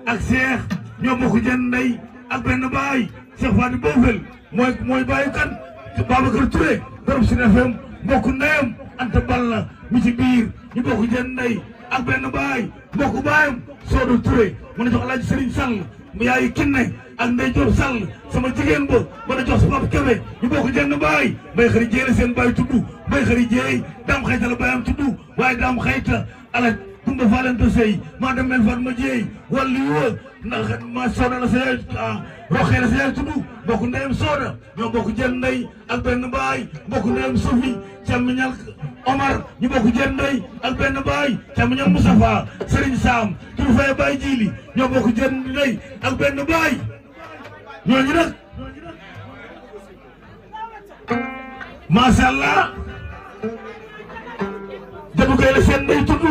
ak Cheikh ñoo bokk jën ndey ak benn baay Cheikh Fadi Bofel mooy baayu kan Babacar Touré borom Sine FM mbokk ndeyam Anta Balla mi ci biir ñu bokk jën ndey ak benn baay mbokk baayam Sodo Touré mën a jox Alaaji Serigne Sall mu yaayu Kinne ak Ndey Diop Sall sama jigéen ba mën a jox sa Papa Kébé ñu bokk jënd baay Mbay Xari Jéey la seen baay tudd Mbay Xari Jéey Daam Xayta la baayam tudd waaye Daam Xayta ala Kumba Falenta Sey maa dem mel Fatma Jéey wàllu wa ndax ma Soda la sa yaay roxee la sa yaay tudd mbokk ndeyam Soda ñoo bokk jënd ndey ak benn baay mbokk ndeyam Sofi càmmiñal Omar ñu bokk jënd ndey ak benn baay càmmiñal Moustapha Serigne Sam turu fay baay Jili ñoo bokk jënd ndey ak benn baay ñooñu nag macha allah jabu kay la seen ndey tudd